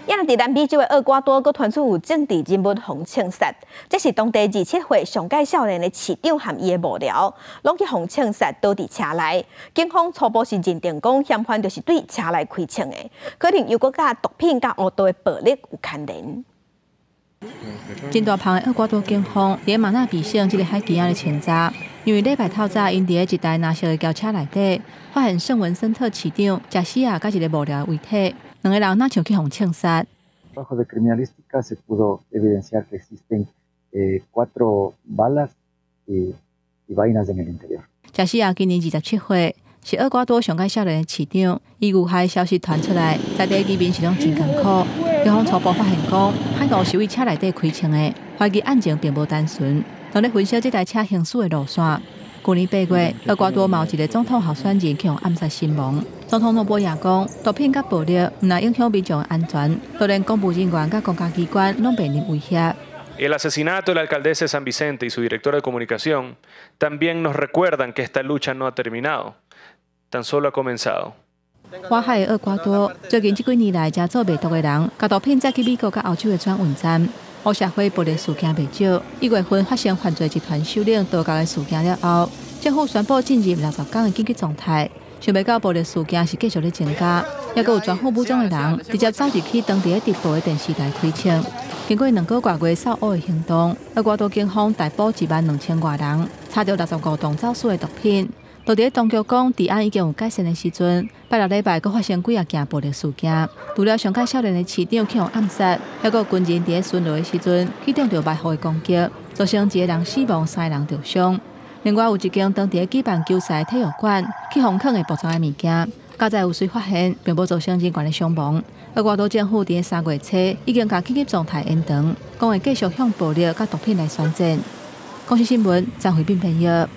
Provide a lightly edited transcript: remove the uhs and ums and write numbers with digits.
也佇南美洲的厄瓜多，閣傳出有政治人物予槍殺，這是當地27歲上蓋少年的市長和伊的幕僚，攏去予槍殺倒佇車內。警方初步是認定講嫌犯就是對車內開槍的，可能又閣佮毒品佮烏道的暴力有牽連。真大芳的厄瓜多警方佇馬納比省這个海墘仔咧清查，因為禮拜透早𪜶佇一台藍色的轎車內底發現聖文森特市長賈西亞佮一个幕僚的遺體，兩个人若像去予槍殺。 Trabajo de criminalística se pudo evidenciar que existen cuatro balas y vainas en el interior。賈西亞今年27歲，是厄瓜多上蓋少年的市長。伊遇害消息傳出來，在地居民是攏真艱苦。警方初步發現講，歹徒是對車內底開槍的，懷疑案情並無單純。當咧分析這台車行駛的路線，舊年8月，厄瓜多嘛有一个總統候選人去予暗殺身亡。總統諾波亞講，毒品佮暴力毋但影響民眾的安全，都連公務人員佮公家機關攏面臨威脅。 El asesinato de la alcaldesa de San Vicente y su directora de comunicación también nos recuerdan que esta lucha no ha terminado, tan solo ha comenzado. 倚海的厄瓜多最近這幾年來，誠濟賣毒的人，共毒品載去美國佮歐洲的轉運站。黑社會暴力事件袂少，1月份發生犯罪集團首領刀割的事件了後，政府宣布進入60天的緊急狀態。想袂到暴力事件是繼續咧增加，猶閣有全副武裝的人直接走入去當地直播的電視台開槍。經過2個外月掃烏的行動，厄瓜多警方逮捕1萬2千外人，查著65棟走私的毒品。到佇當局講治安已經有改善的時陣，拜六禮拜閣發生幾仔件暴力事件。除了上蓋少年的市長去予暗殺，猶閣有軍人佇咧巡邏的時陣去中著埋伏的攻擊，造成一個人死亡，三個人受傷。另外有一間當地舉辦球賽體育館去予囥的爆炸的物件，佳哉有隨發現，並無造成人員的傷亡。厄瓜多政府佇3月初已經共緊急狀態延長，講會繼續向暴力佮毒品來宣戰。公視新聞張惠斌編譯。